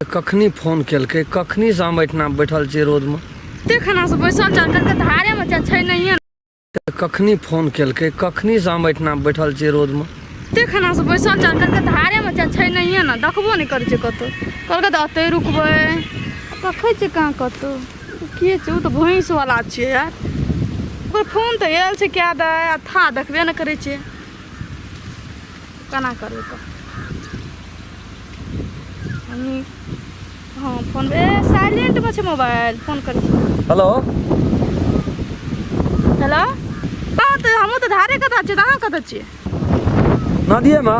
कखनी फोन केलकै, कखनीसँ हम एहिठिना बैठल छियै रौदमे। कते खाना से बैसल छल, कहलकै धारेमे छै, छै नहिये। कखनी फोन केलकै, कखनीसँ हम एहिठिना बैठल छियै रौदमे। कते खाना से बैसल छल, कहलकै धारेमे छै, छै नहिये ने, देखबो नहि करै छै कतौ। कहलकै तऽ एतै रुकबै, देखै छै कहाँ कतौ। के छै ओ? तऽ भैंसवला छियै यार। ओकर फोन तऽ आयल छै कए दै आ था देखबे नहि करै छै। केना करबै तऽ मम्मी? हँ, फोन ए साइलेंटमे छै मोबाइल। फोन करै छी। हेलो। हेलो। हँ, तऽ हमहूँ तऽ धारे कतऽ छियै, तऽ अहाँ कतऽ छियै? नदिएमे।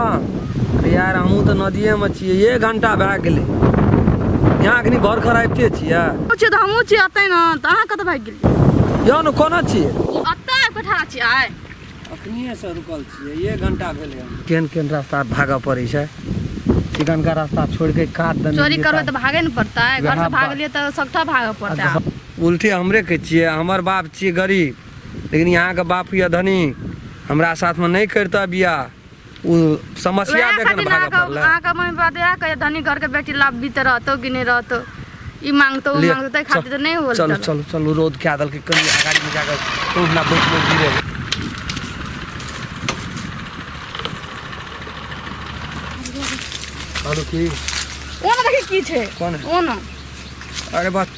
अरे यार, हमहूँ तऽ नदिएमे छियै, एक घंटा भए गेलै। यहाँ एखनी घर खर आबिते छियै। छियै तऽ हमहूँ छियै एतै ने, तऽ अहाँ कतऽ भागि गेलियै? यौ ने, कोना छियै? एतऽ आबि कऽ ठाढ़ छियै आइ? अखनिएसँ रुकल छियै, एक घंटा भेलै हन। केहन केहन रास्ता भागऽ पड़ै छै, चिकनका रास्ता छोड़ि कऽ कात देने। चोरी करबै तऽ भागे ने पड़तै। घर से भागलियै तऽ सबटा भागऽ पड़तै आब। उल्टी हमरे कहै छियै, हमर बाप छियै गरीब, लेकिन यहाँके बाप यऽ धनी। हमरा साथमे नहि करितऽ बियाह, ओ समस्या वएह देख ने खातिर भागऽ अहाँके पड़लै। अहाँके मम्मी पापा तऽ इएह कहैए, धनी घरके बेटी लाबबी तऽ रहतौ कि नहि रहतौ, ई मांगतौ, ओ लिअ, मांगतौ, ताहि खातिर तऽ नहि होल। चलू चलू चलू, रौद कए देलकै। कनि अगाड़ीमे जाकऽ ओहिना बैठबै, गिरेबै। आरो की? ओ ने देखी की छै। कोन? ओ ने। अरे बात,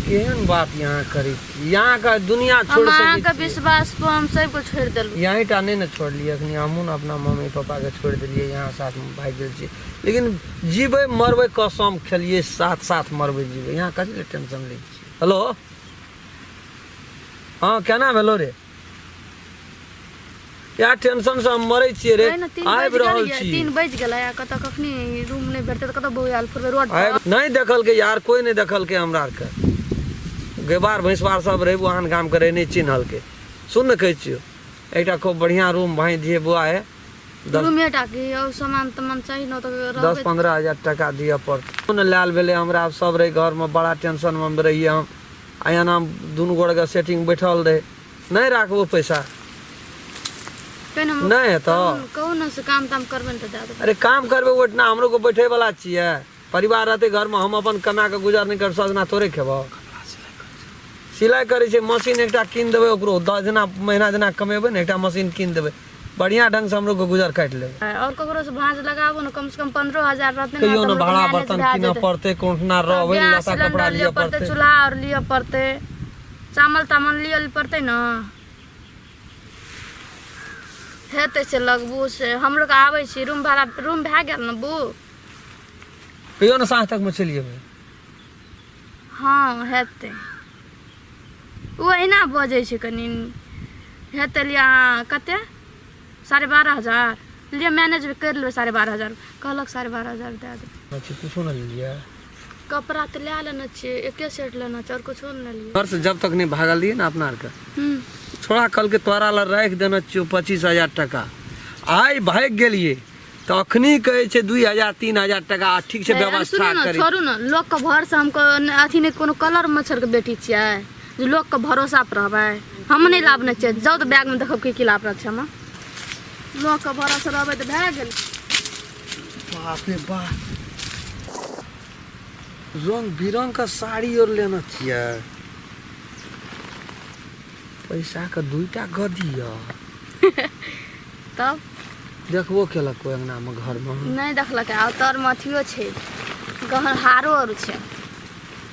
केहन बात यहाँ करै छी? यहाँके दुनिया हम छोड़ि सकै अहाँके छियै? विश्वास पर हम सबके छोड़ि देलहुँ। यहीं टा नहि ने छोड़लियै, अखनी हमहूँ ने अपना मम्मी पापाके छोड़ि देलियै, यहाँ साथमे भागि गेल छियै, लेकिन जीबै मरबै कसम खेलियै, साथ साथ मरबै जीबै। यहाँ कथी लए टेंशन लै छियै? हेलो। हँ, केना भेलो रे? यार, टेंशन से हम मरै छियै रे। कहै ने, 3 आबि बाजि रहल गेल छी। 3 बाजि गेलै आ कतऽ कखनी रूम नहि भेटतै तऽ कतऽ बौआयल फुरबै रोड पर? आबि नहि देखलकै यार, कोइ नहि देखलकै हमरा आरके। गेबार भैंसबार सब रहै, ओहन गामके रहै, नहि चिन्हलकै। सुन ने, कहै छियौ, एकटा खूब बढ़िआँ रूम भाँइ दिहे बौआ। हे, दस रूमे टा की और सामान तमान चाही ने, तऽ 10 रहबै। 15 हजार टाका दिअ पड़त ने। लायल भेलै हमरा सब रहै घरमे, बड़ा टेंशनमे हम रहियै हम। आ एना दुनू गोरेके सेटिंग बैठल रहै। नहि राखबो पैसा? कहै ने। नहि हेतौ। कहू ने से काम ताम करबै ने तऽ दए देबै। अरे, काम करबै ओहिठिना, हमरो के बैठे वाला छियै। परिवार रहतै घरमे, हम अपन कमा कऽ गुजर नहि कर सजना थोड़े खेबौ। सिलाइ करै छै, मशीन एकटा कीन देबै ओकरो। 10 दिना महीना जेना कमेबै ने, एकटा मशीन कीन देबै, बढ़िआँ ढङ्गसँ हमरो के गुजर काटि लेबै। और ककरो से भाँज लगाबू ने, कम से कम 15 हजार रहतै ने। कहियो तऽ ने हमरो भाड़ा मैनेज बर्तन भए कीनऽ जेतै। पड़तै, कोना रहबै, गैस लत्ता कपड़ा सिलेंडर लिअ लिअ पड़तै, पड़तै, चूल्हा आओर लिअ पड़तै, चावल तावल लिअ पड़तै ने। हेतै से लगबू से हमरो के आबै छी। रूम भाड़ा, रूम भए गेल ने बुक? कहियो ने, साँझ तकमे चलि जेबै। हँ, हेतै। ओ अहिना बजै छै कनि। हेतै, लिअ अहाँ। कते? 12,500। लिअ, मैनेज करि लेबै। 12,500 कहलक, 12,500 दए देबै। अच्छा, कुछो नहि लेलियै? कपड़ा तऽ लए लेने छियै, एके सेट लेने छियै, आओर कुछो नहि लेलियै। घर से जब तक नहि भागल रहियै ने अपना आरके, छोड़ा कहलकै तोरा लए राखि देने छियौ 25,000 टाका। आइ भागि गेलियै तऽ अखनी कहै छै 2000 3000 टाका। आ ठीक छै, अरे व्यवस्था सुनू ने, करी। छोड़ू ने लोकके भरोसा। हम अथी नहि, कोनो कलर मच्छरके बेटी छियै जे लोकके भरोसा पर रहबै। हम नहि लाबने छियै। जाउ तऽ बैगमे देखब की की लाबने छै। हम लोकके भरोसा रहबै तऽ भए गेल। बाप रे बाप, रंग बिरंग के साड़ी और लेने छियै। पैसा के दुईटा गदी यऽ। तब देखबो केलक कोइ अंगना में, घर में? नहि देखलकै। आ तरमे अथियो छै, गहन हारो आर छै।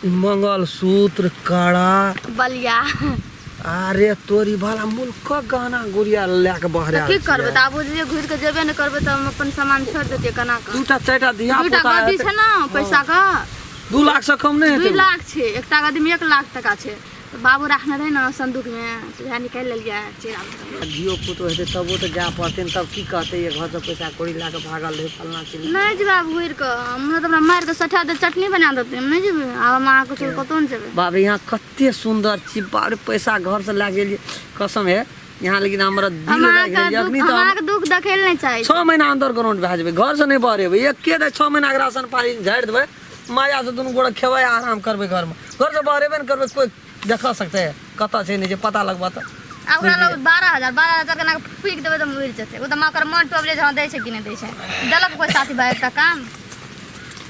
ई मंगलसूत्र, कड़ा, बलिया। अरे तोरी भाला, मुल्कक गहना गुड़िया लए के तऽ बहरा। की करबै तऽ? आब बुझलियै, घुरि कऽ जेबे नहि करबै तऽ हम अपन सामान छोड़ि देतियै केना कऽ? दूटा चारिटा धिया दूटा पुता गद्दी हेतै। छै ने पैसा के। 2 लाख से कम नहि 2 हेतै। लाख छै, एकटा गद्दीमे 1 लाख टका छै। तऽ बाबू राखने रहै ने संदूकमे, तऽ वएह निकालि लेलियै, चलि आबै। धियो पुतो हेतै तबो तऽ जाय पड़तै ने। तब की कहतै, ये घरसँ पैसा कौड़ी लए कऽ भागल रहै फलना चिल्ला। नहि जेबै आब घुरि कऽ। हमरा तऽ हमरा मारि कऽ सठा दे, चटनी बना देतै। हम नहि जेबै आब, हम अहाँके छोड़ि कतहु नहि जेबै। बाप रे, यहाँ कते सुन्दर छी। बाप रे, पैसा घरसँ लए गेलियै, कसम है यहाँ, लेकिन हमरा हम दिल लागि अहाँके गेल दुख अखनी हम तऽ हम अहाँके दुख देखै लए नहि चाहै छी। 6 महीना अंडरग्राउंड भए जेबै, घरसँ नहि बहरेबै। एके दे 6 महीनाके राशन पानी झाड़ि देबै, मजासँ दुनू गोटे खेबै आ आराम करबै घरमे। घरसँ बहरेबे नहि करबै। कोइ देख सकतै कतऽ छै नहि छै, पता लगबऽ तऽ। आ ओकरा लग 12,000, 12,000 के ना फूकि देबै तऽ मरि जेतै ओ। तऽ ओकर मन टोबले जे हँ दै छै कि नहि दै छै। देलक कोइ साथी भाई एकटा काम?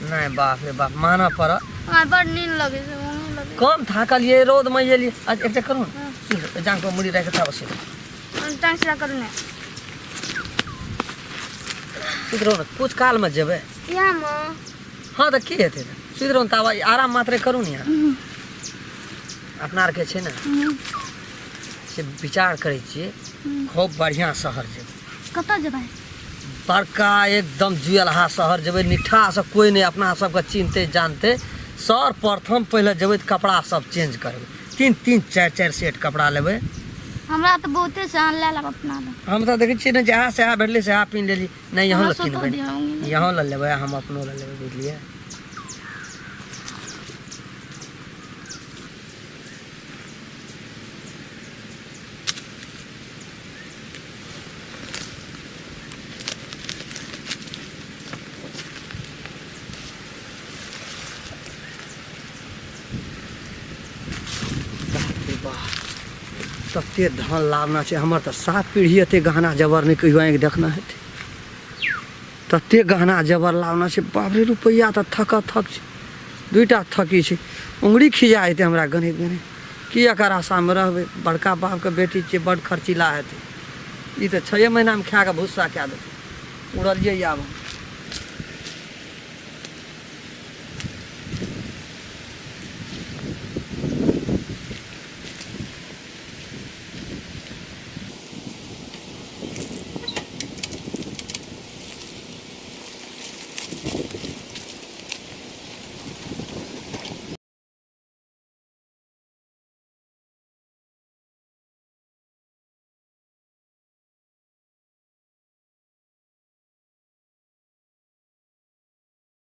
नहि, बाप रे बाप, मानऽ पड़त। हमरा बड़ नींद लगै छै, नींद लगै। कम थाकलियै रौदमे एलियै। अच्छा, एकटा करू ने, जान पर मुड़ी राखि कऽ सुति। टांग सीधा करू ने। सुति रहू ने, कुछ कालमे जेबै। इएहमे? हँ, तऽ की हेतै? तऽ सुति रहू ने, ताबे आराम मात्रे करू ने। यहाँ अपना आरके छै ने से विचार करै छियै, खूब बढ़िआँ शहर जेबै। कतऽ जेबै? बड़का एकदम जुएलहा शहर जेबै, निट्ठासँ कोइ नहि अपना सबके चिन्हतै जानतै। सर प्रथम पहिले जेबै तऽ कपड़ा सब चेंज करबै, तीन तीन चारि चारि सेट कपड़ा लेबै। हमरा तऽ बहुते छै, अहाँ लए लेब अपना लए। हम तऽ देखै छियै ने, जएह सएह भेटलै सएह पिन्ह लेली। नहि, यहाँ हमरा लए सुतऽ किनबै। दिअ, ऊँघ। यहाँ लए लेबै, हम अपनो लए लेबै, बुझलियै? बाप रे बाप, तते धन लाबना छै। हमर तऽ सात पीढ़ी एते गहना जबर नहि कहियो आँखि देखना हेतै। तते गहना जेवर लाबना छै। बाप रे, रुपैआ तऽ थक थक छै, दुइटा थकी छै, उंगरी खिजा जेतै हमरा गनैत गनैत। की एकर आशामे रहबै? बड़का बापके बेटी छियै, बड्ड खर्चीला हेतै ई। तऽ छए महीनामे खाए कऽ भुस्सा कए देतै। उड़लियै आब हम।